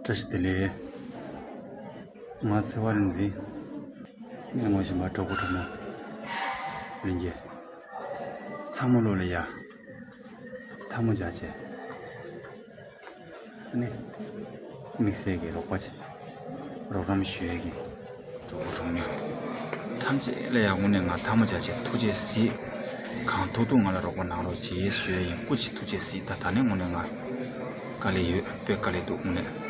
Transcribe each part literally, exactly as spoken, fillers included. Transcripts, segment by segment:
བཀྲ་ཤིས་བདེ་ལེགས། ང་ཚེ་དབང་རིག་འཛིན། ངའི་ངོ་ཤེས་པ་གྲོགས་པོ་གྲོགས་མོ་ལྷན་རྒྱས་ཚང་མ་ལོ་ལ་ཡ་ཐལ་མོ་སྦྱར་བྱས། ཨ་ནི། དམིགས་བསལ་གྱི་རོགས་པ་བྱས། རོགས་རམ་ཞུ་ཡས་ཀྱི་གྲོགས་པོ་གྲོགས་མོ་ཐམས་ཅད་ལ་ཡ་དངོས་གནས་ང་ཐལ་མོ་སྦྱར་བྱས་ཐུགས་རྗེ་གཟིགས། གང་ཐུབ་ཐུབ་ང་ལ་རོགས་པ་གནང་རོགས་གྱིས་ཞུ་ཡས་ཡིན། སྐུ་མཁྱེན། ཐུགས་རྗེ་གཟིགས། ད་ད་ནས་དངོས་གནས་ང་དཀའ་ལས་ཡོད། དཔེ་དཀའ་ལས་འདུག་དངོས་གནས།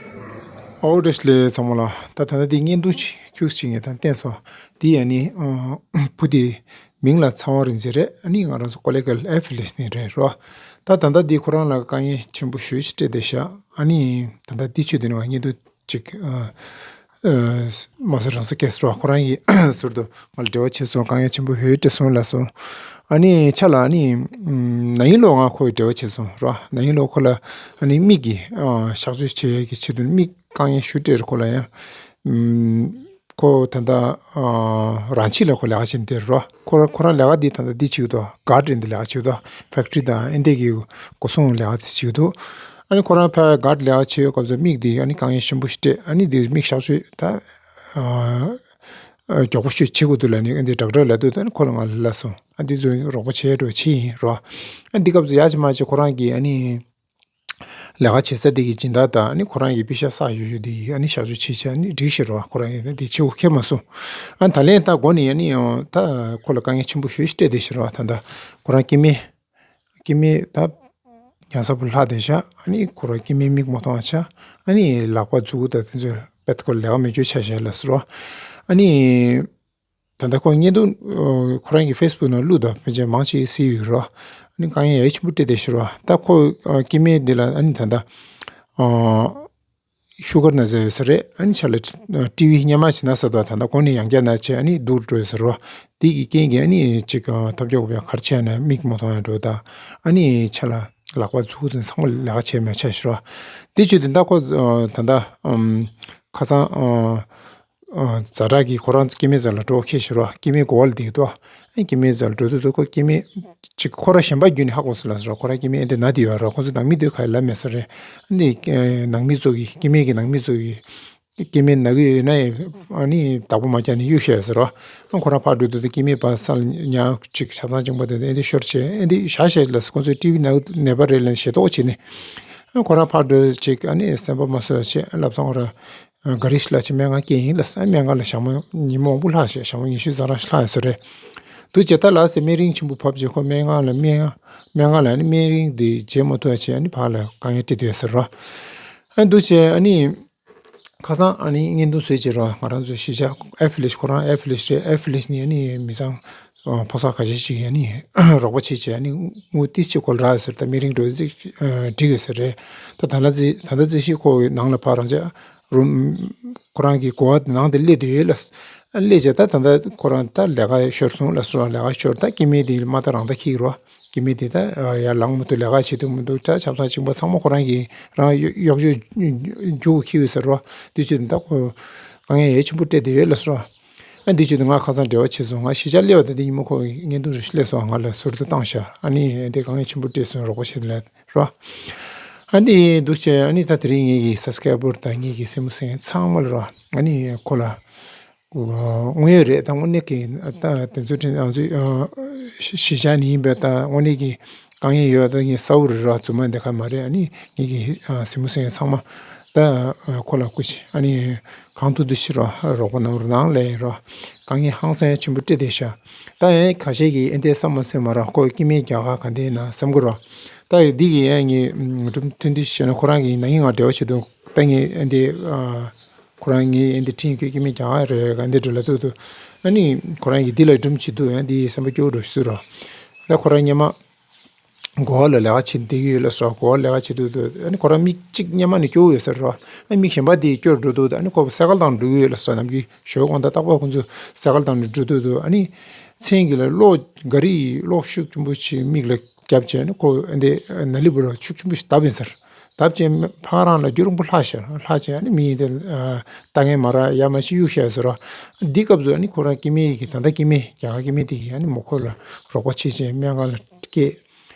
ཨོ་བཀྲ་ཤིས་བདེ་ལེགས་ཚང་མ་ལ། ད་ད་ལྟ་འདི་བརྙན་ཐུང་ཅིག་ཁྱུག་ཅིག་ངས་ད་བསྟན་སོང་། འདི་ཨ་ནི་ཨ་བུ་དེ་མིང་ལ་ཚེ་དབང་རིག་འཛིན་རེད། ཨ་ནི་ང་རང་ཚོ་ཀོ་ལི་གལ་ཨེ་ཕི་ལེ་ཤི་ནས་རེད་རོ། ད་ད་ལྟ་འདི་ཁོ་རང་ལ་དཀའ་ངལ་ཆེན་པོ་ཞེ་ཅིག་སྤྲད་བསྡད་ཤག་ཨ་ནི་ད་ལྟ་འདི་ཆོས་དེ་ནི་བརྙན་ཐུང་ཅིག་ཨ་ཨ་མ་སུ་རང་སུ་སྐད་སོ་ཁོ་རང་གིས་ཟུར་དུ་ང་ལ་འབྲེལ་བ་བྱས་སོང་། དཀའ་ངལ་ཆེན་པོ་ཞེ་ཅིག་སྤྲད་སོང་ལབ་སོང་། ཨ་ནི་ཆ་ལ་ཨ་ནི་ཨམ་ན་ཡིན་ལོ་ང་ཁོ་ཡི་འབྲེལ་བ་བྱས་སོང་རོ། ན་ཡིན་ལོ་ཁོ་ལ་ཨ་ནི་མིག་གི་ཨ་གཤག་བཅོས་བྱེད་ཡས་ཀྱི་ཆེད་དུ་མིག་དཀའ་ངལ་ཞེ་ཅིག་སྤྲད་རེད། ཁོ་ལ་ཡང་ཨམ་ཁོ་ད་ལྟ་ཨ་རང་ཆི་ལ་ཁོ་ལས་ཀ་བྱེད་འདིར་རོ། ཁོ་རང་ཁོ་རང་ལས་ཀ་འདི་ད་ལྟ་འདི་བྱེད་ཀྱི་འདུག་གཱར་འདི་ལས་ཀ་བྱེད་ཀྱི་འདུག་ཕེག་ཊི་རི་དང་ཨེ་འདི་གི་སྒོ་སྲུང་ལས་ཀ་འདི་བྱེད་ཀྱི་འདུག་ཨ་ནི་ཁོ་རང་ཕར་གཱར་ལས་ཀ་བྱེད་ཡོད་སྐབས་སུ་མིག་འདི་ཨ་ནི་དཀའ་ངལ་ཆེན་པོ་ཞིག་སྤྲད། ཨ་ནི་འདི་མིག་གཤག་བཅོས་ད་ཨ་ཨ་མགྱོགས་པོ་ཞིག་བྱེད་དགོས་འདུག་ལབ་ནས་ཨེ་འདི་ཌོག་ཊར་ལབ་འདུག་ད་ནི་ཁོ་ལ་ང་ལ་སོང་། ཨ་འདི་ཚོ་རོགས་པ་བྱེད་འགྲོ་བྱེད་ཡིན་རོ། ཨ་འདི་སྐབས་སུ་ཡག་ཅིག་མ་ཅིག་ཁོ་རང་གིས་ཨ་ནི། ལས་ཀ་བྱེད་ས་དེ་གི་སྦྱིན་བདག་དང་ཨ་ནི་ཁོ་རང་གི་པེ་ཤག་བསགས་ཡོད་ཡོད་དེ་ཡིས་ཨ་ནི་གཤག་བཅོས་བྱེད་བྱས་ཨ་ནི་འགྲིག་ཤག་རོ། ཁོ་རང་ཡིན་ན་དེ་བྱེད་དགོས་ཁེལ་མ་སོང་། ཨ་ད་ལན་ད་འགོ་ནས་ཨ་ནི་ད་ཁོ་ལ་དཀའ་ངལ་ཆེན་པོ་ཞེ་ཅིག་སྤྲད་བསྡད་ཤག་རོ། ད་ད་ཁོ་རང་སྐྱེ་དམན་སྐྱེ་དམན་ད་ཉལ་ས་བུ་ལྷག་བསྡད་ཤག་ཨ་ནི་ཁོ་རང་སྐྱེ་དམན་མིག་མ་མཐོང་བ་ཆགས། ཨ་ནི་ལག་པ་མཛུ་གུ་དང་དེ་ཚོ་པད་ཁོ་ལས་ཀ་མེད་རྒྱུ་ཆགས་ཤག་ལབ་སོང་རོ། ཨ་ནི། ད་ལྟ་ཁོ་བརྙན་ཐུང་ཨ་ཁོ་རང་གི་ཕེ་སི་བུག་ནང་བླུགས་དང་ཕལ་ཆེར་མང་ཆེ་གཟིགས་ཡོད་རོ། ཨ་ནི་དཀའ་ངལ་ཡ་ཆེན་པོ་སྤྲད་བསྡད་ཤག་རོ། ད་ཁོ་ཨ་སྐྱེ་དམན་འདི་ལ་ཨ་ནི་ད་ལྟ་ཨ་ཤུ་གར་ན་ཚ་ཡོད་ས་རེད། ཨ་ནི་ཆ་ལ་ཨ་ཊི་བི་སྔོན་མ་ཅིག་ན་ས་དང་ད་ལྟ་གོང་ནས་ཡང་བསྐྱར་ན་བྱས་ཨ་ནི་སྡུག་འགྲོ་ཡོད་ས་རོ། དེ་གི་རྐྱེན་གྱིས་ཨ་ནི་ཅིག་ཨ་ཐབས་སྐྱོ་པོ་ག་རེ་བྱས་ན་མིག་མ་མཐོང་ཡ་འགྲོ་ད། ཨ་ནི་ཆ་ལ་ལག་པ་མཛུ་གུ་དང་ཚང་མ་ལས་ཀ་བྱས་མེད་ཆགས་ཤག་རོ། དེ་བྱས་ཏེ་ད་ཁོ་ཨ་ད་ལྟ་ཨམ་ཁ་སང་ཨ། ཨ་ཛ་དྲག་གིས་ཁོ་རང་སྐྱེ་དམན་རྩ་ལ་འགྲོ་ཁེལ་ཤག་རོ། སྐྱེ་དམན་གོ་བ་ལ་བསྡད་འདུག་ཨ་སྐྱེ་དམན་རྩ་ལ་འགྲོ་དུས་ཁོ་སྐྱེ་དམན་ཅིག་ཁོ་རང་གཞན་པ་བརྒྱུད་ནས་ཧ་གོ་སོང་ལབ་ཟེར་རོ། ཁོ་རང་སྐྱེ་དམན་ཨེ་འདྲ་ན་དེ་ཡོད་རོ། ཁོ་ཚོ་ནང་མི་དེ་ག་ལབ་མེད་ས་རེད། ཨ་ནི་ཨ་ནང་མི་ཚོ་གིས་སྐྱེ་དམན་གྱི་ནང་མི་ཚོ་གིས་སྐྱེ་དམན་ན་གི་ཡོད་ན་ཡང་ཨ་ནི་བདག་པོ་མ་རྒྱག་ནས་གཡུག་བཞག་ཟེར་རོ། ཨ་ཁོ་རང་ཕར་འགྲོ་དུས་དེ་སྐྱེ་དམན་པ་ས་ལ་ཉལ་ཅིག་ཆབ་གསང་གཅིག་པ་དེ་ཨེ་འདྲ་ཤོར་བྱས་ཨེ་འདྲ་བཞག་བཞག་ལབ་ཟེར། ཁོ་ཚོས་ཊི་བི་ནང་ནད་པ་རེད་ལབ་ནས་ཞེ་དོགས་བྱས་ནས་ཨ་ཁོ་རང་ཕར་འགྲོ་ཅིག་ཨ་ནི་སེམས་པ་མ་བཟོད་བྱས་ལབ་སོང་ར། ག་རེ་ཞིག་ལ་ཅིག་སྨན་ཁང་སྐྱེལ་ཡིན་ལ་ས། སྨན་ཁང་ལ་ཞག་མ་ཉིན་མོ་མང་པོ་ལྷག་ཤག་ཞག་མ་ཉི་ཤུ་རྩ་ལྔ་ལྷག་ཡོད་ས་རེད། དུ་ཇི་ལྟར་ལ་ཟེར་སྨན་རིན་ཆེན་པོ་བབས་རྗེས་ཁོ་སྨན་ཁང་ལ་སྨན་ཁང་སྨན་ཁང་ལ་ནི་སྨན་རིན་དེ་འཇལ་མ་ཐུབ་པ་བྱས་ནི་ཕར་ལ་དཀའ་ངལ་འཕྲད་དུ་ཡོད་ས་རེད། ཨ་འདུག་བྱས་ཨ་ནི་ཁ་སང་ཨ་ནི་བརྙན་ཐུང་བཟོས་བྱས་རོ། ང་རང་ཚོ་གཞིས་ཆགས་ཨེ་ཕི་ལེ་ཤི་ཁོ་རང་ཨེ་ཕི་ལེ་ཤི་རེད། ཨེ་ཕི་ལེ་ཤི་ནི་ཨ་ནི་མི་ཚང་ཕོ་གསར་ཁ་ཤས་ཤིག་ཨ་ནི་རོགས་པ་བྱེད་བྱས་ཨ་ནི་དངུལ་ཏིས་ཅིག་ཁོ་ལ་རག་ཡོད་ས་རེད། ད་སྨན་རིན་འགྲོ་ཚིག་འགྲིག་ཡོད་ས་རེད། ད་ད་ལྟ་ཙི་ད་ལྟ་ཙི་ཤི་ཁོ་ནང་ལ་ཕར་རང་ཅག་རུམ། ཁོ་རང་གི་གོ་བ་ནང་དུ་སླེབས་བསྡད་ཡོད་ལ། སླེབས་བྱས་ད་ད་ལྟ་ཁོ་རང་ད་ལས་ཀ་ཤོར་སོང་ལ་སོང་། ལས་ཀ་ཤོར་ད་སྐྱེ་དམན་དེ་མ་ད་རང་ད་འཁྱེར་རོ། སྐྱེ་དམན་དེ་ད་ཡར་ལངས་མི་ཐུབ། ལས་ཀ་བྱེད་ཐུབ་མི་འདུག་ད་ཆབ་གསང་གཅིག་པ་ཚང་མ་ཁོ་རང་གི་རང་གཡོག་གཡོག་ཆོས་རྒྱུགས་འཁྱེར་ཡོད་ཟེར་རོ། དེ་ཕྱིར་ད་ཁོ་དཀའ་ངལ་ཡ་ཆེན་པོ་སྤྲད་བསྡད་ཡོད་ལ་སོང་། ཨ་འདི་ཕྱིར་དུ་ང་ཁ་སང་འབྲེལ་བ་བྱས་སོང་། ང་གཞིས་ཆགས་སླེབས་པ་དང་དེ་ཉིན་མོ་ཁོ་བརྙན་ཐུང་རེ་ཞིག་སླེབས་སོང་། ང་ལ་ཟུར་དུ་བཏང་ཤག་ཨ་ནི་དེ་དཀའ་ངལ་ཆེན་པོ་སྤྲད་སོང་། རོགས་པ་བྱེད་ལ། རོ། ཨ་ནི་འདུག་བྱས་ཨ་ནི་ད་དེ་རིང་ངེད་ཀྱི་སབ་སི་ཀ་རའི་བར་དང་ངེད་ཀྱི་གཟིགས་མོ་གཟིགས་མཁན་ཚང་མ་ལ་རོ། ཨ་ནི་ཁོ་ལ་དངོས་ཡོད་རེད། ད་དངོས་གནས་ཀྱི་ད་དེ་ཚོ་དྲན་ང་ཚོའི་གཞིས་ཆགས་ནས་ཡིན་པས་ད་དངོས་གནས་ཀྱི་དཀའ་ངལ་ཡོད། ད་ངས་གསལ་པོ་རེད་རོ། རྫུན་མ་འདི་ག་མ་རེད། ཨ་ནི་ངེད་ཀྱི་གཟིགས་མོ་གཟིགས་མཁན་ཚང་མ་ད་ཁོ་ལ་སྐུ་མཁྱེན། ཨ་ནི་གང་ཐུབ་ཐུབ་ཤིག་རོ། རོགས་པ་གནང་རོགས་གནང་ལབ་ཡིན་རོ། དཀའ་ངལ་ཧང་སང་ཡ་ཆེན་པོ་སྤྲད་བསྡད་ཤག་ད་ཡང་ཁ་ཤས་ཀྱིས་ཨེ་འདྲས་བསམ་མ་ཟིན་མ་ར་ཁོ་སྐྱེ་དམན་རྒྱག་ག་ག་འདྲས་ན་བསམ་གི་རོ། ད་ཡ་འདི་གི་ཡང་ངས་སྒྲུང་ཐུང་ཐུང་ཞིག་བཤད་ན། ཁོ་རང་གིས་ན་ནིང་ང་འབྲེལ་བ་བྱེད་དུས་ད་ངས་ཨེ་འདྲས་ཁོ་རང་ངས་ཨེ་འདྲས་ཁྲིད་ཁྱོད་སྐྱེ་དམན་རྒྱག་ག་རེད་ག་འདྲས་འགྲོ་ལབ་དུས་དུས་ཨ་ནི་ཁོ་རང་གིས་འདི་ལ་སྒྲུང་བྱེད་དུས་ཡང་འདི་སེམས་པ་སྐྱོ་བོ་འགྲོ་ཞིག་འདུག་རོ། ད་ཁོ་རང་སྔོན་མ། གོ་བ་ལ་ལས་ཀ་བྱེད་བསྡད་ཀྱི་ཡོད་ལ་སོགས། གོ་བ་ལས་ཀ་བྱེད་དུས་དུས་ཨ་ནི་ཁོ་རང་མིག་གཅིག་སྔོན་མ་ནས་སྐྱོ་བོ་ཡོད་ས་རེད་བ། ཨ་མིག་གཞན་པ་དེ་སྐྱོ་རུ་འགྲོ་དུས་ཨ་ནི་ཁོ་སེ་ཀལ་བཏང་འགྲོ་གི་ཡོད་ལ་སོགས། ནམ་རྒྱུན་ཞོགས་དགོང་དག་རྟག་པར་ཁོ་ཚོ་སེ་ཀལ་བཏང་ནས་འགྲོ་དུས་དུས་ཨ་ནི་མཚན་གྱི་ལ་གློག་ག་རི་གློག་ཤུགས་ཆེན་པོ་ཞིག་མིག་ལ་བརྒྱབ་བྱས་ཨ་ནི་ཁོ་ཨ་འདི་ན་ལི་བུ་ལ་ཤུགས་ཆེན་པོ་ཞིག་བརྡབས་ཡིན་ཟེར། ད་བྱས་ཕ་རང་ལ་རྒྱུ་རིང་པོ་ལྷག་ཤག་ལྷག་བྱས་ཨ་ནི་མི་དེ་ལྟ་མཁན་མ་རག་ཡ་མ་ཤི་གཡུག་ཤག་ཟེར་རོ། འདི་སྐབས་སུ་ཨ་ནི་ཁོ་རང་སྐྱེ་དམན་གྱི་ད་ལྟ་སྐྱེ་དམན་རྒྱ་གར་སྐྱེ་དམན་དེ་གིས་ཨ་ནི་མོ་ཁོ་ལ་རོགས་པ་བྱེད་བྱས་སྨན་ཁང་ལ་སྐྱེལ།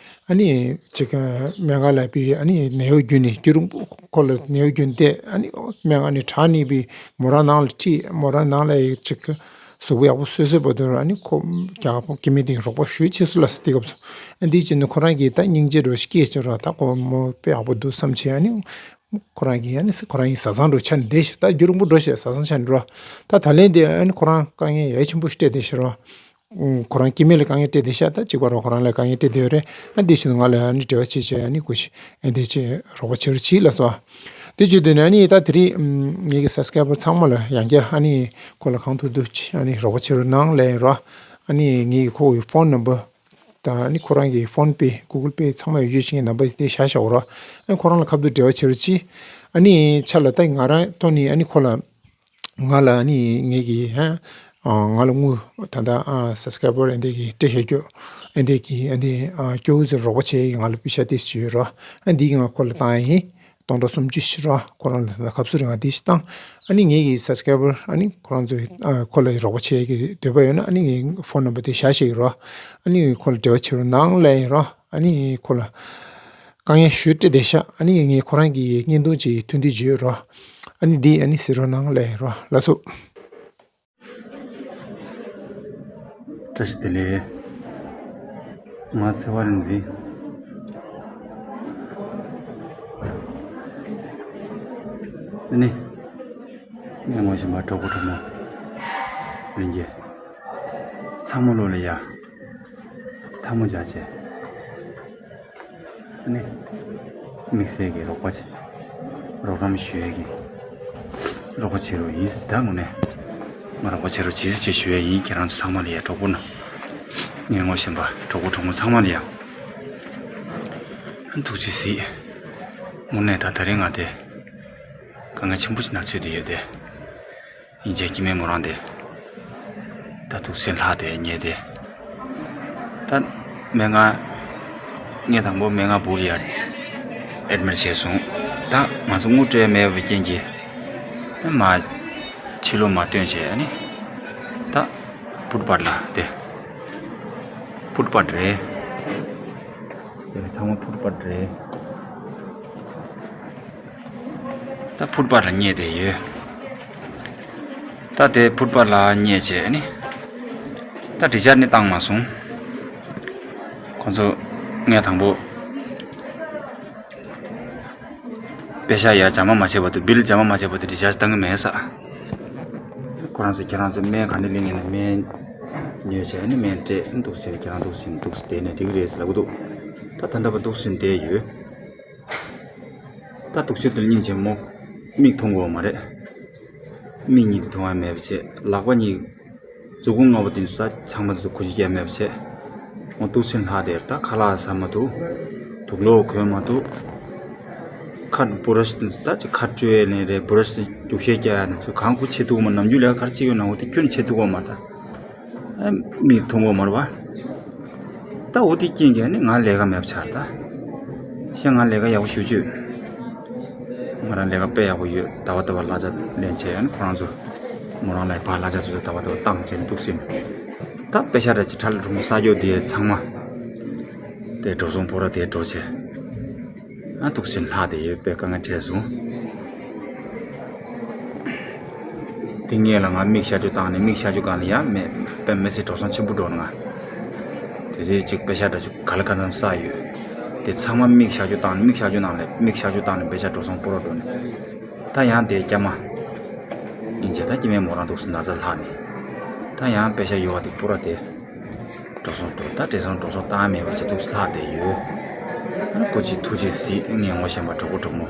ཨ་ནི་ཅིག་སྨན་ཁང་ལ་བི་ཨ་ནི་ནད་གཡོག་བརྒྱུད་ནས་རྒྱུ་རིང་པོ་ཁོ་ལ་ནད་གཡོག་བརྒྱུད་བསྡད་ཨ་ནི་སྨན་ཁང་ནས་དྲག་ནས་བི་མོ་རང་ནང་ལ་ཁྲིད་མོ་རང་ནང་ལ་ཅིག་གཟུགས་པོ་ཡག་པོ་བཟོས་བཟོས་པ་དུས་ཨ་ནི་ཁོ་རྒྱ་གར་སྐྱེ་དམན་དེ་རོགས་པ་ཞུ་བྱེད་སུ་ལ་སི་དེ་སྐབས་སུ་ཨ་འདི་བྱས་ནས་ཁོ་རང་གིས་ད་སྙིང་རྗེ་རུ་སྐྱེས་བྱས་རོགས་ད་ཁོ་མོ་དཔེ་ཡག་པོ་འདུག་བསམ་བྱས་ཨ་ནི་ཁོ་རང་གིས་ཨ་ནི་ཁོ་རང་གི་བཟའ་ཚང་རུ་ཆ་ནས་བསྡད་ཤག་ད་རྒྱུ་རིང་པོ་འགྲོ་ཤག་བཟའ་ཚང་ཆ་ནས་རོགས་ད་ད་ལན་དེ་ཨ་ནི་ཁོ་རང་དཀའ་ངལ་ཡ་ཆེན་པོ་ཞིག་སྤྲད་བསྡད་ཤག་རོགས། ཁོ་རང་སྐྱེ་དམན་ལ་དཀའ་ངལ་སྤྲད་བསྡད་ཤག་ད་གཅིག་པ་རོགས་ཁོ་རང་ལ་དཀའ་ངལ་སྤྲད་བསྡད་ཡོད་རེད། ཨ་འདི་བྱས་ན་ང་ལ་ཨ་ནི་འབྲེལ་བ་བྱེད་བྱས་ཨ་ནི་སྐུ་ཞིག་ཨ་འདི་བྱས་རོགས་པ་བྱེད་རོགས་བྱེད་ལབ་སོང་། དེ་བྱས་དུས་ནས་ཨ་ནི་ད་དེ་རིང་ངེད་ཀྱི་སབ་སི་ཀ་རའི་བར་ཚང་མ་ལ་ཡང་བསྐྱར་ཨ་ནི་ཁོ་ལ་གང་ཐུབ་ཐུབ་ཅིག་ཨ་ནི་རོགས་པ་བྱེད་རོགས་གནང་ལབ་ཡིན་རོགས། ཨ་ནི་ངེད་ཀྱི་ཁོ་གི་ཕོན་ནམ་བར་དང་ཨ་ནི་ཁོ་རང་གི་ཕོན་པེ་གུ་གལ་པེ་ཚང་མ་ཡོད་རྒྱུ་ཞིག་ངའི་ནམ་བར་དེ་བཞག་བཞག་རོགས། ཨ་ནི་ཁོ་རང་ལ་ཁ་ཐུག་འབྲེལ་བ་བྱེད་རོགས་གྱིས། ཨ་ནི་ཆ་ལ་ད་ང་རང་ཐོག་ནས་ཨ་ནི་ཁོ་ལ་ང་ལ་ཨ་ནི་ངེད་ཀྱི་ཧ་ང་ལ་དངུལ་ད་ལྟ་ཨ་སབ་སི་ཀ་རའི་བར་ཨ་འདི་གི་སྤྲད་བཞག་རྒྱུ་ཨ་འདི་གི་ཨ་འདི་ཨ་སྐྱོ་བོ་ཟེར་རོགས་པ་བྱེད་ཀྱི་ང་ལ་པི་ཤ་ཏིས་བྱོས་རོགས། ཨ་འདི་གི་ང་ཁོ་ལ་བཏང་ཡ་ཡིན། སྟོང་ཕྲག་སུམ་ཅུ་ཞིག་རོགས་ཁོ་རང་ལ་ད་ལྟ་ཁབ་སུ་རིང་ང་འདི་ཞིག་བཏང་། ཨ་ནི་ངེད་ཀྱི་སབ་སི་ཀ་རའི་བར་ཨ་ནི་ཁོ་རང་ཚོས་ཨ་ཁོ་ལ་རོགས་པ་བྱེད་ཀྱི་འདོད་པ་ཡོད་ན་ཨ་ནི་ངའི་ཕོན་ནམ་བར་དེ་བཞག་བཞག་རོགས། ཨ་ནི་ཁོ་ལ་འབྲེལ་བ་བྱེད་རོགས་གནང་ལབ་ཡིན་རོགས། ཨ་ནི་ཁོ་ལ་དཀའ་ངལ་ཞུ་སྤྲད་བསྡད་ཤག་ཨ་ནི་ངས་ཁོ་རང་གི་བརྙན་ཐུང་ཅིག་ཐུང་ཐུང་བརྗོད་རོགས། ཨ་ནི་འདི་ཨ་ནི་གཟིགས་རོགས་གནང་ལབ་ཡིན་རོགས་ལགས་སོ། བཀྲ་ཤིས་བདེ་ལེགས། ང་ཚེ་དབང་རིག་འཛིན། ཨ་ནི། སྙན་ངག་གཞན་པ་གྲོགས་པོ་གྲོགས་མོ། ལྷན་རྒྱས། ཚང་མ་ལོ་ལ་ཡ། ཐལ་མོ་སྦྱར་བྱས། ཨ་ནི། དམིགས་བསལ་གྱི་རོགས་པ་བྱེད། རོགས་རམ་ཞུ་ཡས་ཀྱི། རོགས་པ་བྱེད་རོགས་ཡིན་ཟེར་ད་དངོས་གནས། ང་རོགས་པ་བྱེད་རོགས་བྱེད་ཟེར་ཅིག་ཞུ་ཡས་ཡིན་ཁྱེད་རང་ཚོ་ཚང་མ་ལ་ཡ་གྲོགས་པོ་རྣམས། སྙན་ངག་གཞན་པ་གྲོགས་པོ་གྲོགས་མོ་ཚང་མ་ལ་ཡ། ཨ་ཐུགས་རྗེ་གཟིགས། དངོས་གནས་ད་ད་རེས་ང་དེ། དཀའ་ངལ་ཆེན་པོ་ཞིག་ནང་ཚུད་བསྡད་ཡོད་དེ། ཡིན་ཅེས་སྐྱེ་དམན་མོ་རང་དེ། ད་དུག་སེལ་ལྷག་དེ་ཉེ་དེ། ད་སྨན་ཁང་། ངས་དང་པོ་སྨན་ཁང་བུ་ལ་ཡར་ཨེ་ཌི་མིཊ་བྱས་སོང་། ད་ང་ཚོ་དངུལ་སྤྲད་མེད་པའི་རྐྱེན་གྱིས། མ། ཕྱི་ལོགས་མ་སྟོན་བྱས་ཨ་ནི། ད། ཕུཊ་པཱཐ་ལ་དེ། ཕུཊ་པཱཐ་རེད། དེ་ཚང་མ་ཕུཊ་པཱཐ་རེད། ད་ཕུཊ་པཱཐ་ལ་བསྙལ་བསྡད་ཡོད། ད་དེ་ཕུཊ་པཱཐ་ལ་བསྙལ་བྱས་ནི། ད་ཌི་ཆཱར་ཇི་ནི་བཏང་མ་སོང་། ཁོང་ཚོ་ངས་དང་པོ། པེ་ཤག་ཡར་འཇམ་མ་མ་བྱས་བར་དུ་བིལ་འཇམ་མ་མ་བྱས་བར་དུ་ཌི་ཆཱར་ཇི་བཏང་གི་མེད་ས། ཁོ་རང་ཚོ་ཁྱེད་རང་ཚོ་སྨན་ག་འདྲ་ལེན་ཡིན་ན་སྨན་ཉོས་བྱས་ནི་སྨན་སྤྲད་འདུག་ཟེར་ཁྱེད་རང་འདུག་ཟེར་འདུག་ཟེར་བསྡད་ནས་འགྲིག་གི་རེད་ཟེར་ལབ་གི་འདུག་ད་ད་ལྟ་བར་འདུག་ཟེར་བསྡད་ཡོད། ད་དུག་སེལ་དེ་ལ་སྙིང་རྗེ་མོ། མིག་མཐོང་གི་ཡོད་མ་རེད། མིག་གཉིས་དེ་མཐོང་ཡ་མེད་པ་བྱས། ལག་པ་གཉིས། མཛུབ་གུ་ལྔ་པོ་དེ་ཚོ་ད་ཚང་མ་དེ་ཚོ་ཁུ་ཆུ་རྒྱག་མེད་པ་བྱས། འོ་དུག་སེལ་ལྷག་དེར་ད་ཁ་ལག་ཟ་མ་ཐུབ། དུག་ལོག་གོན་མ་ཐུབ། ཁ་བུ་ར་ཤི་དེ་ཚོ་ད་ཅིག་ཁ་བཀྲུ་ཡ་ལེན་རེད། བུ་ར་ཤི་རྒྱུག་ཤད་རྒྱག་ཡ་དེ་ཚོ་གང་ཁུ་ཆེ་ཐུབ་མ། ནམ་རྒྱུན་ལས་ཀ་ག་རེ་བྱེད་ཀྱི་ཡོད་ན་འོ་དེ་ཁྱོན་ཆེ་ཐུབ་གོ་མ་རེད་ད། ཨ། མིག་མཐོང་གོ་མ་རེད་བ། ད་འོ་དེ་རྐྱེན་གྱིས་ནི་ང་ལས་ཀ་མེད་པ་ཆགས་རེད་ད། གཞན་ང་ལས་ཀ་ཡག་པོ་ཞེ་པོ་ཅིག་ཡོད། ང་རང་ལས་ཀ་དཔེ་ཡག་པོ་ཡོད། ཟླ་བ་ཟླ་བ་གླ་ཆ་ལེན་བྱས་ཡོད་ནི་ཁོ་རང་ཚོ། མོ་རང་ལ་ཕར་གླ་ཆ་ཚོ་ཚོ་ཟླ་བ་ཟླ་བ་བཏང་བྱས་ནི་འདུག་ཟེར་ནས། ད་པེ་ཤག་ར་ཅིག་ཁྲལ་གྲོང་ས་སྐྱོ་དེ་ཚང་མ། དེ་འགྲོ་སོང་སྤོ་ར་དེ་འགྲོ་བྱས། ཨ་དུག་སེལ་ལྷག་དེ་ཡོད་པའི་དཀའ་ངལ་འཕྲད་སོང་། དེ་སྔས་ལ་ང་མིག་གཤག་བཅོས་བཏང་ནས་མིག་གཤག་བཅོས་སྒང་ལ་ཡང་མེད་པས་མི་སེར་འགྲོ་སོང་ཆེན་པོ་འགྲོ་ན་ང་། དེ་རེད་ཅིག་པེ་ཤག་འདྲ་ཅིག་ག་ལ་ག་ཙམ་བསགས་ཡོད། དེ་ཚང་མ་མིག་གཤག་བཅོས་བཏང་ནས་མིག་གཤག་བཅོས་ནང་ལས་མིག་གཤག་བཅོས་བཏང་ནས་པེ་ཤག་འགྲོ་སོང་སྤོ་ར་འགྲོ་ནས། ད་ཡང་དེ་སྐྱ་མ། ཡིན་ཅེ་ད་སྐྱེ་དམན་མོ་རང་འདུག་སེ་ན་ཚ་ལྷག་ནས། ད་ཡང་པེ་ཤག་ཡོད་བ་དེ་སྤོ་ར་དེ། འགྲོ་སོང་འགྲོ་ད་བྲེལ་སོང་འགྲོ་སོང་བཏང་མེད་པ་ཅིག་འདུག་ལྷག་བསྡད་ཡོད། ཨ་ནི་སྐུ་མཁྱེན་ཐུགས་རྗེ་གཟིགས། སྙན་ངག་གཞན་པ་གྲོགས་པོ་གྲོགས་མོ།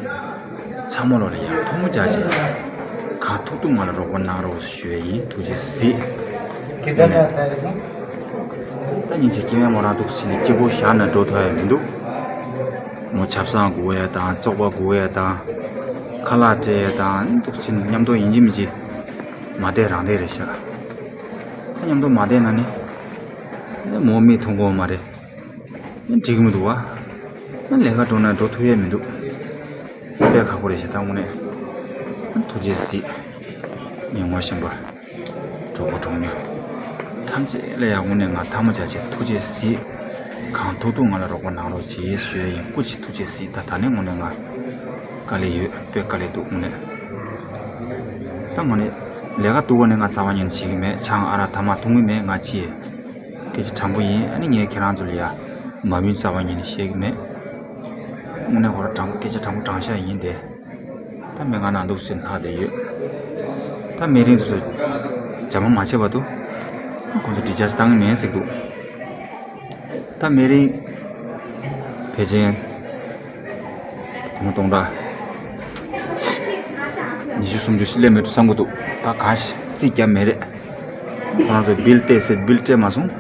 ཚང་མ་ལོ་ལ་ཡང་ཐུགས་མོ་བཅག་བྱས། གང་ཐུབ་ཐུབ་ང་ལ་རོགས་པ་གནང་རོགས་ཞུ་ཡས་ཡིན། ཐུགས་རྗེ་གཟིགས། ད་ཉིན་ཞིག་སྐྱེ་དམན་མོ་རང་འདུག་སེ་ནས་གཅིག་པོ་བཞག་ན་འགྲོ་ཐུབ་ཡ་མི་འདུག་མོ་ཆབ་གསང་སྒུག་ཡ་དང་བཙོག་པ་སྒུག་ཡ་དང་། ཁ་ལག་སྤྲད་ཡ་དང་འདུག་སེ་མཉམ་དུ་ཡིན་གཅིག་མིན་གཅིག་མ་བསྡད་རང་བསྡད་རེད་ཤག་ད་མཉམ་དུ་མ་བསྡད་ན་ནི། མོ་མིག་མཐོང་གི་ཡོད་མ་རེད། འགྲིག་གི་མི་འདུག་བ། ལས་ཀ་འགྲོ་ན་འགྲོ་ཐུབ་ཡས་མི་འདུག་དཔེ་ཁག་པོ་རེད་ཤག་ད་དངོས་གནས་ཐུགས་རྗེ་གཟིགས། ངས་ངོ་ཤེས་པ། གྲོགས་པོ་གྲོགས་མོ་ཐམས་ཅད་ལ་ཡང་དངོས་གནས་ང་ཐལ་མོ་སྦྱར་བྱས་ཐུགས་རྗེ་གཟིགས། གང་ཐུབ་ཐུབ་ང་ལ་རོགས་པ་གནང་རོགས་གྱིས་ཞུ་ཡ་ཡིན། སྐུ་མཁྱེན་ཐུགས་རྗེ་གཟིགས། ད་ད་ནས་དངོས་གནས་ང་དཀའ་ལས་ཡོད། དཔེ་དཀའ་ལས་འདུག་དངོས་གནས། ད་དངོས་གནས་ལས་ཀ་འདུག་ག་ནས་ང་རྩ་བ་ཉིད་ནས་བྱེད་ཀྱི་མེད། ཆང་ཨ་རག་ཐ་མག་འཐུང་གི་མེད། ང་ཅི་སྐད་ཆ་དྲང་པོ་ཡིན། ཨ་ནི་ངས་ཁྱེད་རང་ཚོ་ལ་ཡ་མ་མིན་རྩ་བ་ཉིད་ནས་བཤད་ཀྱི་མེད། དངོས་གནས་ཁོ་རང་དྲང་སྐད་ཆ་དྲང་པོ་དྲང་བཞག་ཡིན་ཏེ། ད་མི་ང་ནང་འདུག་སེ་ལྷག་བསྡད་ཡོད། ད་མི་རིགས་ཚོ་རྒྱ་མ་མ་བྱས་བར་དུ་ཁོང་ཚོ་འདྲི་རྒྱག་བཏང་གི་མེད་ཟེར་གི་འདུག་ད་མི་རིགས་ཕལ་ཆེར་སྒོར་མོ་སྟོང་ཕྲག་ཉི་ཤུ་སུམ་ཅུ་ཞིག་སླེབས་མེད་འགྲོ་བསམ་གི་འདུག་ད་གང་ཞིག་རྩིས་རྒྱབ་མེད་རེད། ཁོ་རང་ཚོ་བིལ་སྤྲད་ཟེར་བིལ་སྤྲད་མ་སོང་།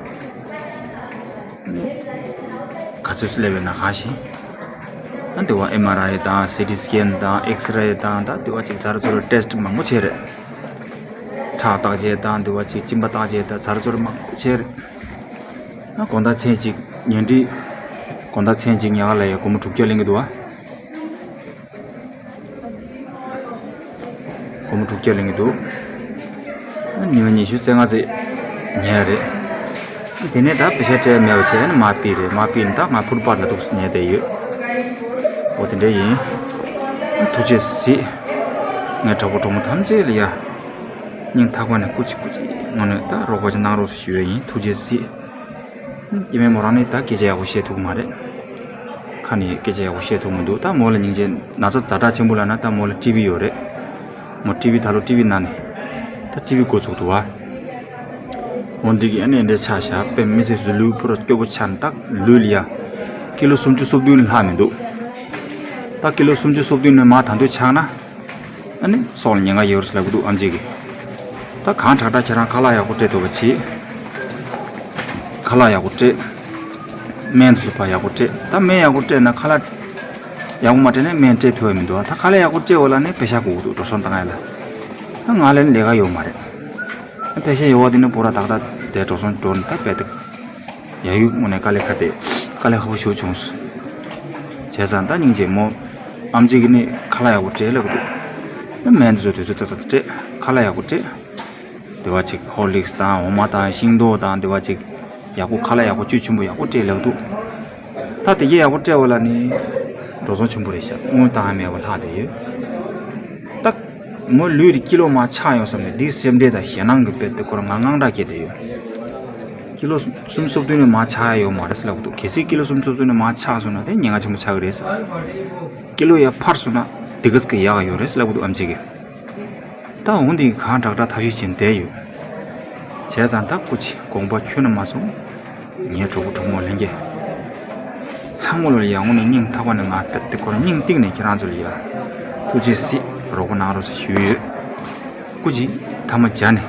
ག་ཚོད་སླེབས་ཡོད་ན་གང་ཞིག་ཨ་འདི་བ་ཨེམ་ཨར་ཨའི་དང་སི་ཊི་སི་ཀེན་དང་ཨེགས་རེ་དང་ད་འདི་བ་ཅིག་ཚར་ཚུར་ཊེ་སི་ཊི་མང་པོ་བྱས་རེད། ཁྲག་བརྟག་དཔྱད་དང་འདི་བ་ཅིག་གཅིན་པ་བརྟག་དཔྱད་དང་ཚར་ཚུར་མང་པོ་བྱས་རེད། ཨ་དགོང་དག་མཚན་གཅིག་ཉལ་ཁྲི། དགོང་དག་མཚན་གཅིག་ཉལ་ཁ་ལ་ཡ་སྒོར་མོ་དྲུག་བརྒྱ་ལེན་གི་འདུག་ཨ། སྒོར་མོ་དྲུག་བརྒྱ་ལེན་གྱི་འདུག་ཉི་མ་ཉི་ཤུ་རྩ་ལྔ་ཙམ་ཉལ་རེད། དེ་ནས་ད་པེ་ཤ་སྤྲད་མེད་པ་བྱས་ནས་མར་ཕུད་རེད། མར་ཕུད་ནས་ད་ང་ཕུཊ་པཱཐ་ལ་འདུག་སེ་ཉལ་བསྡད་ཡོད། འོ་དེ་འདྲ་ཡིན། ཐུགས་རྗེ་གཟིགས། ངའི་གྲོགས་པོ་གྲོགས་མོ་ཐམས་ཅད་ལ་ཡ། སྙིང་ཐག་པ་ནས་སྐུ་མཁྱེན་སྐུ་མཁྱེན་ངོས་ནས་ད་རོགས་པ་ཅིག་གནང་རོགས་ཞུ་ཡ་ཡིན། ཐུགས་རྗེ་གཟིགས། སྐྱེ་དམན་མོ་རང་ནི་ད་སྐད་ཆ་ཡག་པོ་བཤད་ཐུབ་ཀྱི་མ་རེད། ཁ་ནས་སྐད་ཆ་ཡག་པོ་བཤད་ཐུབ་མི་འདུག་ད་མོ་ལ་སྙིང་རྗེ། ན་ཚ་ཛ་དྲག་ཆེན་པོ་ལབ་ན་ད་མོ་ལ་ཊི་བི་ཡོད་རེད། མོ་ཊི་བི་ད་ལོ་ཊི་བི་ན་ནས་ད་ཊི་བི་འགོ་ཚུགས་འདུག་བ། འོ་འདི་གི་ཨ་ནི་འདྲ་ཆགས་ཤག་དཔེ་མི་སྲིད་སུ་ལུས་པོ་ར་སྐྱོ་པོ་ཆགས་ནས་ད་ལུས་ལ་ཡ། ཀི་ལོ་སུམ་ཅུ་སོ་བདུན་ལས་ལྷག་མི་འདུག་ད་ཀི་ལོ་སུམ་ཅུ་སོ་བདུན་ནས་མར་ད་དུང་ཆག་ན། ཨ་ནི་སྲོག་ལ་ཉེན་ཁ་ཡོད་རེད་ཟེར་ལབ་གི་འདུག་ཨམ་ཆི་གིས། ད་གང་དྲག་དྲག་ཁྱེད་རང་ཁ་ལག་ཡག་པོ་སྤྲད་ཐུབ་པ་བྱེད། ཁ་ལག་ཡག་པོ་སྤྲད། སྨན་དེ་ཚོ་ཕར་ཡག་པོ་སྤྲད། ད་སྨན་ཡག་པོ་སྤྲད་ན་ཁ་ལག་ཡག་པོ་མ་སྤྲད་ན་སྨན་སྤྲད་ཐུབ་ཡ་མི་འདུག་ད་ཁ་ལག་ཡག་པོ་སྤྲད་འོ་ལ་ནི་པེ་ཤ་དགོས་ཀྱི་འདུག་འགྲོ་སོང་བཏང་ཡ་ལ། ད་ང་ལ་ནི་ལས་ཀ་ཡོད་མ་རེད། ད་པེ་ཤ་ཡོད་པ་དེ་ནི་པོ་ར་ཏག་ཏག་དེ་འགྲོ་སོང་འགྲོ་ནི་ད་དཔེ་དེ། ཡ་ཡུ་དངོས་གནས་དཀའ་ལས་ཁག་དེ། དཀའ་ལས་ཁག་པོ་ཞེ་པོ་བྱུང་སོང་། བྱས་ཙང་ད་སྙིང་རྗེ་མོ། ཨམ་ཆི་གིས་ནི་ཁ་ལག་ཡག་པོ་སྤྲད་ལབ་གི་འདུག་སྨན་དེ་ཚོ་དུས་ཚོད་ཏག་ཏག་སྤྲད། ཁ་ལག་ཡག་པོ་སྤྲད། དེ་བ་ཅིག་ཧོར་ལིག་སི་དང་འོ་མ་དང་ཤིང་ཏོག་དང་དེ་བ་ཅིག་ཡག་པོ་ཁ་ལག་ཡག་པོ་བཅུད་ཆེན་པོ་ཡག་པོ་སྤྲད་ལབ་འདུག་ད་དེ་གས་ཡག་པོ་སྤྲད་པ་ལ་ནི་འགྲོ་སོང་ཆེན་པོ་རེད་ཤག་དངུལ་བཏང་ཡ་མེད་པ་ལྷག་བསྡད་ཡོད། ད་མོ་ལུས་དེ་ཀི་ལོ་མར་ཆག་ཡོང་བསམ་ནས་འདི་སེམས་ཁྲལ་དང་ཞེད་སྣང་གི་དཔེ་དེ་ཁོ་རང་ང་དངངས་སྐྲག་སྐྱེས་བསྡད་ཡོད། ཀི་ལོ་སུམ་ཅུ་སོ་བདུན་ནས་མར་ཆག་ཡ་ཡོད་མ་རེད་ཟེར་ལབ་འདུག་གལ་སྲིད་ཀི་ལོ་སུམ་ཅུ་སོ་བདུན་ནས་མར་ཆག་སོང་ན་དེ་ཉེན་ཁ་ཆེན་པོ་ཆགས་ཀྱི་རེད་ཟེར། ཀི་ལོ་ཡར་འཕར་སོང་ན་དེ་ག་ཙམ་གྱི་ཡག་ཡོད་རེད་ཟེར་ལབ་འདུག་ཨམ་ཆི་གིས། ད་འོ་འདི་གང་དྲག་དྲག་ཐབས་ཤེས་བྱས་བསྡད་ཡོད། བྱས་ཙང་ད་སྐུ་མཁྱེན་དགོངས་པ་ཁྱོན་ནས་མ་ཚོམས། ངའི་གྲོགས་པོ་གྲོགས་མོ་ལྷན་རྒྱས་ཚང་མ་ལ་ཡ་དངོས་གནས་སྙིང་ཐག་པ་ནས་ང་དཔེ་དེ་ཁོ་རང་སྙིང་གཏིང་ནས་ཁྱེད་རང་ཚོ་ལ་ཡ་ཐུགས་རྗེ་གཟིགས་རོགས་པ་གནང་རོགས་ཞུས་ཡོད། སྐུ་མཁྱེན་ཐལ་མོ་སྦྱར་ནས།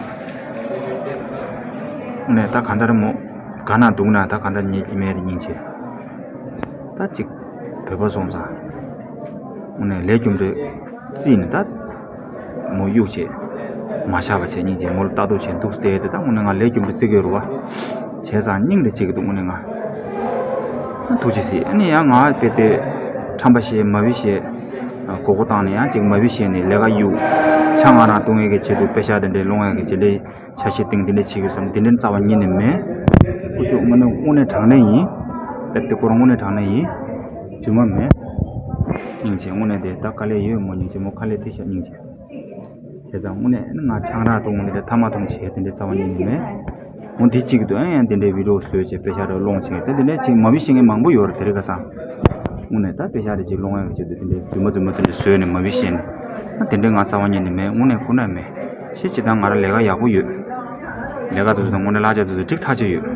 དངོས་གནས་ད་གང་ལྟར་མོ་ག་ན་འདུག་ན་ད་གང་ལྟར་ཉལ་གྱི་མེད་རེད་སྙིང་རྗེ། ད་ཅིག་བོད་པ་སོང་ཙང་། དངོས་གནས་ལས་རྒྱུ་འབྲས་རྩིས་ནས་ད་མོ་གཡུག་བྱས་མ་བཞག་པ་བྱས་སྙིང་རྗེ་མོ་ལ་ལྟ་རྟོག་བྱས་འདུག་སྟེ་དེ་ད་དངོས་གནས་ང་ལས་རྒྱུ་འབྲས་རྩི་གི་ཡོད་རེད་བ། བྱས་ཙང་སྙིང་རེ་རྗེ་གི་འདུག་དངོས་གནས་ང་། ཐུགས་རྗེ་གཟིགས། ཨ་ནི་ཡང་ང་དཔེ་དེ་ཁྲམ་པ་བཤད་མ་བི་བཤད། མགོ་སྐོར་བཏང་ནས་ཡང་ཅིག་མ་བི་བཤད་ནས་ལས་ཀ་གཡུག་ཆང་ང་རང་བཏུང་ཡས་ཀྱི་ཆེད་དུ་པེ་ཤ་དེ་འདྲའི་སློང་ཡས་ཀྱི་བྱེད་ལས། ཆ་ཤས་སྟེང་འདི་འདྲ་བྱེད་དགོས་བསམ་འདི་འདྲ་རྩ་བ་ཉིད་ནས་མེད། ཁོ་ཚོ་དངོས་གནས་དངོས་གནས་དྲང་གནས་ཡིན། ཨེ་དེ་ཁོ་རང་དངོས་གནས་དྲང་གནས་ཡིན། རྫུན་མ་མེད། སྙིང་རྗེ་དངོས་གནས་དེ་ད་དཀའ་ལས་ཡོད་མོ་སྙིང་རྗེ་མོ་དཀའ་ལས་དེ་ཤ་སྙིང་རྗེ། བྱས་ཙང་དངོས་གནས་ང་ཆང་རག་འཐུང་འདི་འདྲ་ཐ་མག་འཐུང་བྱས་དེ་འདྲ་རྩ་བ་ཉིད་ནས་མེད། འོ་འདི་གཅིག་གི་དུས་ཨ་ཡང་དེ་འདྲའི་བི་ཌིའོ་བཟོས་བྱས་དཔེ་ཤ་ར་སློང་བྱས་དེ་འདི་འདྲ་གཅིག་མ་བི་ཤེས་མཁན་མང་པོ་ཡོད་རེད་དེ་རིང་ཁ་སང་། དངོས་གནས་ད་དཔེ་ཤ་རེ་གཅིག་སློང་ཡག་གི་ཆེད་དུ་དེ་འདྲའི་རྫུན་མ་རྫུན་མ་དེ་འདྲ་བཟོས་ནས་མ་བི་ཤེས་ནས། ཨ་དེ་འདྲའི་ང་རྩ་བ་ཉིད་ནས་མེད་དངོས་གནས་ཁོ་ན་མེད། ཤེས་ཅི་ད་ང་ར་ལས་ཀ་ཡག་པོ་ཡོད། ལས་ཀ་དེ་ཚོ་དང་དངོས་གནས་གླ་ཆ་དེ་ཚོ་འགྲིག་ཐག་ཆོད་ཡོད།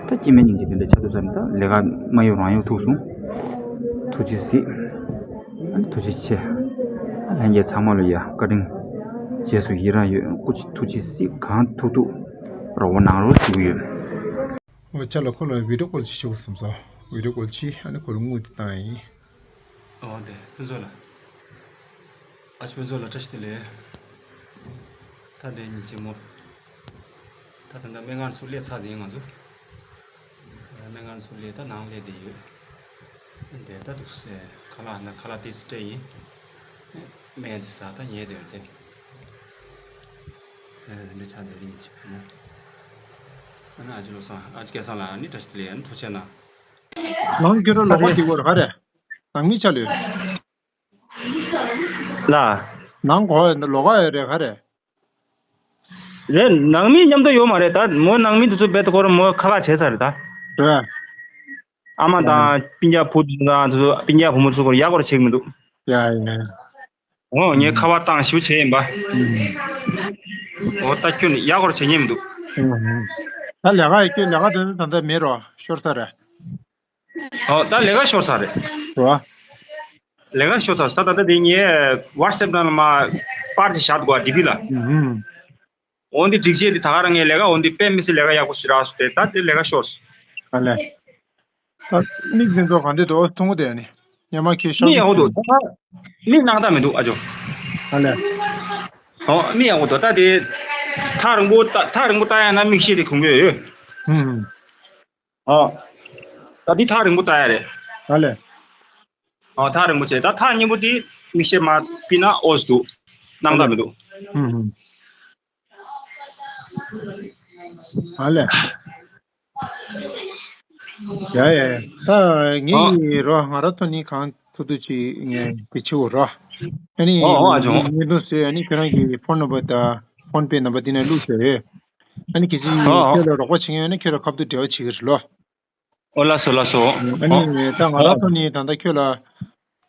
ད་སྐྱེ་དམན་སྙིང་རྗེ་དེ་འདྲ་ཆགས་ཐུབ་ས་ནི་ད་ལས་ཀ་མ་ཡོང་རང་ཡོང་ཐུག་སོང་། ཐུགས་རྗེ་གཟིགས། ཨ་ནི་ཐུགས་རྗེ་ཆེ། ཨ་ལྷན་རྒྱས་ཚང་མ་ལ་ཡ་བཀའ་དྲིན། རྗེས་སུ་ཡི་རང་ཡོད། སྐུ་མཁྱེན་ཐུགས་རྗེ་གཟིགས། གང་ཐུབ་ཐུབ་རོགས་པ་གནང་རོགས་ཞུ་གི་ཡོད། འོ་ཅག་ལ་ཁོ་ལ་བི་ཌིའོ་ཀོལ་ཅིག་ཞུ་དགོས་བསམ་སོང་། བི་ཌིའོ་ཀོལ་ཅིག་ཨ་ནི་ཁོ་ལ་དངུལ་དེ་བཏང་ཡིན། འོ་དེ་ཕུན་ཚོགས་ལ། ཨ་ཅེ་ཕུན་ཚོགས་ལ་བཀྲ་ཤིས་བདེ་ལེགས། ད་དེ་སྙིང་རྗེ་མོ། ད་ད་ལྟ་སྨན་ཁང་ཚུར་སླེབས་ཚར་ཟིན་ང་ཚོ། སྨན་ཁང་ཚུར་སླེབས་ད་ནང་སླེབས་བསྡད་ཡོད། དེ་ལྟ་འདུག་སེ་ཁ་ལག་ན་ཁ་ལག་ཏིས་སྤྲད་ཡིན། སྨན་དེ་ཟ་ད་ཉལ་དེར་དེ། འདི་ཆ་དེ་རིང་ཅི་བ་ན། ཨ་ཅི་ལོ་སང་ཨ་ཅི་སྐལ་བཟང་ལ་ནི་བཀྲ་ཤིས་བདེ་ལེགས་ཨ་ནི་ཐུགས་རྗེ་གནང་། ནང་ཁྱོད་རང་ལ་ཧོ་དེ་བོར་ཧ་རེ། ནང་མི་ཆ་ལོས། ལ། ནང་གོ་ལོག་ག་ཡོད་རེད་ཧ་རེ། རེད། ནང་མི་མཉམ་དུ་ཡོད་མ་རེད་ད། མོ་ནང་མི་དེ་ཚོ་རྦད་དེ་ཁོ་རང་མོ་ཁ་ལག་བྱས་ཚར་རེད་ད། རེད། ཨ་མ་དང་སྤུན་ཀྱག་བུ་དང་དེ་ཚོ་སྤུན་ཀྱག་བུ་མོ་ཚོ་ཁོ་རང་ཡག་པོ་བྱེད་ཀྱི་མི་འདུག། ཡ་ཡ། འོ་ངས་ཁ་པར་བཏང་ཞིབ་བྱས་ཡིན་པ། འོ་ད་ཁྱོད་ནི་ཡག་པོ་བྱེད་ཉན་མི་འདུག། ད་ལས་ཀ་ཡི་ཁྱོད་ལས་ཀ་དེ་ཚོ་ད་ལྟ་མེད་རོ་ཤོར་ས་རེད། ཨོ་ད་ལས་ཀ་ཤོར་ཚར་རེད། རོ། ལས་ཀ་ཤོར་ཚར་ད་ད་ལྟ་དེ་ངས་WhatsApp་ནང་ལ་མ་པར་དེ་བཞག་འདུག་ག་ཌི་པི་ལ། ཨུ་ཧུམ། འོ་འདི་སྒྲིག་ཆས་འདི་ད་ག་རང་ངས་ལས་ཀ་འོ་འདི་དཔེ་མི་སྲིད་ལས་ཀ་ཡག་པོ་ཞིག་རག་སོང་སྟེ་ད་དེ་ལས་ཀ་ཤོར་སོང་། ཨ་ལས། ད་མིག་འདི་ཚོ་ག་འདྲ་འདུག་མཐོང་གི་འདུག་ཨ་ནི་སྔོན་མ་ཁྱེད་ཤོར་མིག་ཡག་པོ་འདུག་ད་མིག་སྣང་དག་མི་འདུག་ཨ་ཅོ། ཨ་ལས། ཨོ་མིག་ཡག་པོ་འདུག་ད་དེ་ཐག་རིང་པོ་ད་ཐག་རིང་པོ་ལྟ་ཡ་ན་མིག་ཤེལ་དེ་གོན་གི་ཡོད། ཨུ་ཧུམ། ཨ། ད་འདི་ཐག་རིང་པོ་ལྟ་ཡ་རེད། ཨ་ལས། ཨ་ཐག་རིང་པོ་བྱས་ད་ཐག་སྙན་པོ་དེ་མིག་ཤེལ་མ་ཕུད་ན་ཨོ་ཙི་འདུག་སྣང་དག་མི་འདུག། ཨུ་ཧུམ། ཨ་ལས། ཡ་ཡ་ཡ། ད་ངས་ཡི་རོ་ང་ར་ཐོ་ནི་གང་ཐུབ་ཐུབ་ཅིག་ངས་དེ་བྱེད་འོ་རོ། ཨ་ནི་ཨོ་ཨོ་ཨ་ཅོ། ངས་འདུག་ཟེར་ཨ་ནི་ཁྱོད་རང་གི་ཕོན་ནམ་བར་དང་ཕོན་པེ་ནམ་བར་འདི་ནས་བླུགས་ཟེར། ཨ་ནི་གལ་སྲིད་ཨོ་ཨོ། ཁྱོད་ལ་རོགས་པ་བྱེད་མཁན་ཡོད་ན་ཁྱོད་ལ་ཁ་ཐུག་འབྲེལ་བ་བྱེད་ཀྱི་རེད་ལོ། ཨོ་ལགས་སོ་ལགས་སོ། ཨ་ཨོ། ནི་ད་ང་རང་ཨོ། ཐོག་ནས་ད་ལྟ་ཁྱོད་ལ་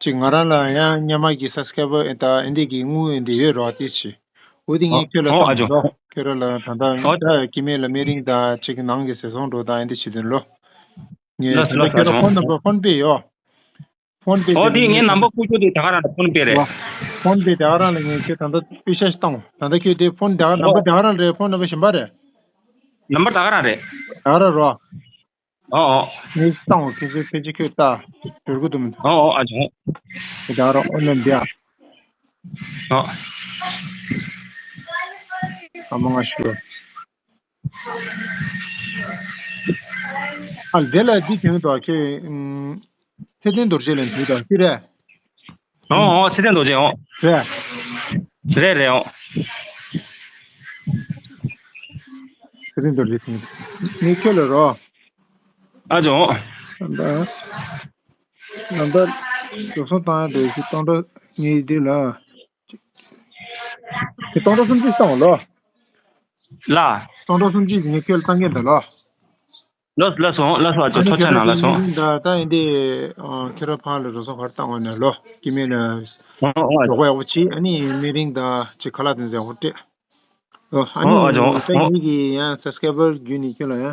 ཅིག་ང་རང་ལ་ཡང་སྔོན་མ་གི་སབ་སི་ཀ་རའི་བར་ད་ཨེ་འདི་གི་དངུལ་ཨེ་འདི་ཡོད་རོགས་དེ་བྱེད། འོ་དེ་ངས་ཁྱོད་ལ་ཨོ་ཨོ་ཨ་བཏང་ཅོ། ལོ། ཁྱོད་ར་ལ་ད་ལྟ་ཨོ། ད་སྐྱེ་དམན་ལ་སྨན་རིན་ད་ཅིག་ནང་གི་ཟས་སོང་འགྲོ་ད་ཨེ་འདི་བྱེད་དོན་ལོ། ངས་ལགས་སོ་ད་ལྟ་ལགས་སོ་ཨ་ཁྱོད་ལ་ཅོ། ཕོན་ནམ་བར་ཕོན་པེ་ཡོད། ཕོན་པེ་ཨོ་དེ་དེ་ལ་དེ་ངའི་ངས་ནམ་བར་བཀོད་རྒྱུ་དེ་ད་ག་རང་ཕོན་པེ་རེད། ཕོན་པེ་ད་ག་རང་ལ་ངས་ཁྱོད་ད་ལྟ་པེ་ཤ་ཞིག་བཏང་། ད་ལྟ་ཁྱོད་དེ་ཕོན་ད་ག་ནམ་བར་ཨོ། ད་ག་རང་རེད། ཕོན་ནམ་བར་གཞན་པ་རེད། ནམ་བར་ད་ག་རང་རེད། ད་ག་རང་རོ། ཨོ་ཨོ། ངས་ཞིག་བཏང་། ཁྱོད་ཚོས་ཕལ་ཆེར་ཁྱོད་ལྟ་འབྱོར་གི་འདུག་མི་འདུག། ཨོ་ཨོ་ཨ་ཅོ། དེ་ད་ག་རང་ཨོ་ནམ་བར། ཨོ། ཨ་མ་ང་ཞུ། ཨ་དེ་ལ་འདི་དེ་མི་འདུག་ཁྱོད། ཨུམ། ཚེ་བརྟན་རྡོ་རྗེ་ལ་འདུག་ད་ཅི་རེད། ཨོ་ཨོ་ཚེ་བརྟན་རྡོ་རྗེ་ཨོ། རེད། རེད་རེད་ཨོ། ཚེ་བརྟན་རྡོ་རྗེ་དེ་ངས་ཁྱོད་ལ་རོ། ཨ་ཅོ་ཨོ། ད་ད་ལྟ་འགྲོ་སོང་བཏང་ཡ་འདྲ་ཞིག་སྟོང་ཕྲག་ངས་འདི་ལ་ཁྱོད་སྟོང་ཕྲག་སུམ་ཅུ་བཏང་ལོ། ལ། སྟོང་ཕྲག་སུམ་ཅུ་ངས་ཁྱོད་ལ་བཏང་གི་འདུག་ལོ། ལགས་ལགས་སོ་ལགས་སོ་ཨ་ཅོ། ཨ་ནི་ཐུགས་རྗེ་གནང་། ལགས་སོ། ཁྱོད་རང་གི་ད་ད་ཨེ་འདི་ཁྱོད་རང་ཕར་ལ་འགྲོ་སོང་ག་རེ་བཏང་བ་ནས་ལོ་སྐྱེ་དམན་ལ་ཨོ་ཨོ་ཨ་རོགས་པ་ཡག་པོ་བྱེད། ཨ་ནི་སྨན་རིན་ད་ཅིག་ཁ་ལག་དེ་ཚོ་ཡག་པོ་སྤྲད། ཨོ་ཨ་ནི་ཨོ་ཨ་ཅོ་ད་ཨོ་ངེད་ཀྱི་ཡང་སབ་སི་ཀ་རའི་བར་བརྒྱུད་ནས་ཁྱོད་ལ་ཡང་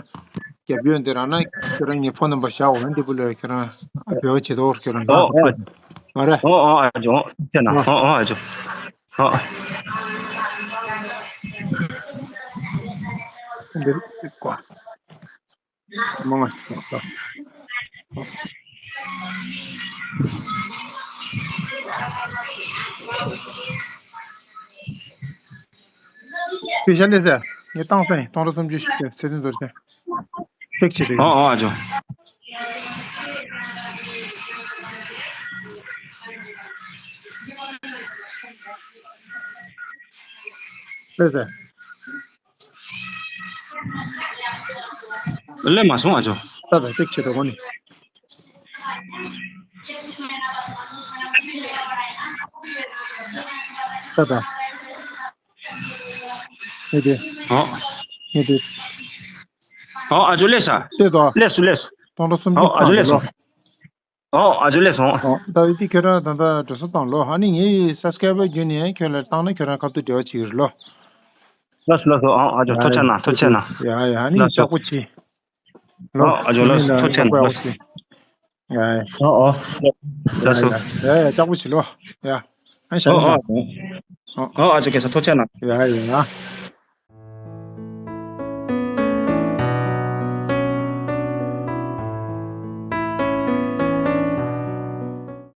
རྒྱབ་སྐྱོར་འདི་རག་ན་ཁྱོད་རང་ངའི་ཕོན་ནམ་བར་བཞག་འོ་ཡང་འདི་བུ་ལ་ཁྱོད་རང་ཨ་འབྲེལ་བ་བྱེད་དོ། ཁྱོད་རང་ཨོ་ཨོ་ཨ་ཅོ། མ་རེད། ཨོ་ཨོ་ཨ་ཅོ། ཨོ་ཨོ་ཨ་ཅོ། ཨོ། འདིར་བཀོད། མང་ང་ཞིག་དང་། པེ་ཤ་ལེ་ཟེར། ངས་བཏང་ས་ཡིན། སྟོང་ཕྲག་སུམ་ཅུ་ཞིག་ཚེ་བརྟན་རྡོ་རྗེ། ཅེག་བྱེད་དུ་ཡོད། ཨོ་ཨོ་ཨ་ཅོ། ལེ་ཟེར། ལེ་མ་སོང་ཨ་ཅོ། ད་ད་ཅེག་བྱེད་དོ་གོ་ནི། ད་ད། ངས་དེ། ཨོ། ངས་དེ། ཨོ་ཨ་ཅོ་ལེ་ས། ལེ་དོ། ལེ་སུ་ལེ་སུ། སྟོང་ཕྲག་སུམ་ཅུ་ཨོ་ཨ་ཅོ་ལེ་སོང་། ཨོ་ཨ་ཅོ་ལེ་སོང་། ཨོ་ད་འདི་ཁྱོད་རང་ད་ད་འགྲོ་སོང་བཏང་ལོ། ཨ་ནི་ངའི་སབ་སི་ཀ་རའི་བར་བརྒྱུད་ནས་ཁྱོད་ལ་བཏང་ན་ཁྱོད་རང་ཁ་ཐུག་འབྲེལ་བ་བྱེད་ཀྱི་རེད་ལོ། ལགས་སོ་ལགས་སོ། ཨོ་ཨ་ཅོ་ཐུགས་རྗེ་གནང་། ཐུགས་རྗེ་གནང་། ཡ་ཡ། ཨ་ནི་ལགས་སོ། ལྕགས་པོ་ཆེ། ལོ། ཨོ་ཨ་ཅོ་ལགས་སོ། ཐུགས་རྗེ་གནང་། ལགས་སོ། ཡ་ཡ། ཨོ་ཨོ། ལགས་སོ། ཡ་ཡ་ཡ་ཡ། ལྕགས་པོ་ཆེ་ལོ། ཡ། ཨ་ཞང་ཨོ་ཨོ། ཨོ་ཨོ་ཨ་ཅོ་སྐལ་བཟང་ཐུགས་རྗེ་གནང་། ཡ་ཡ།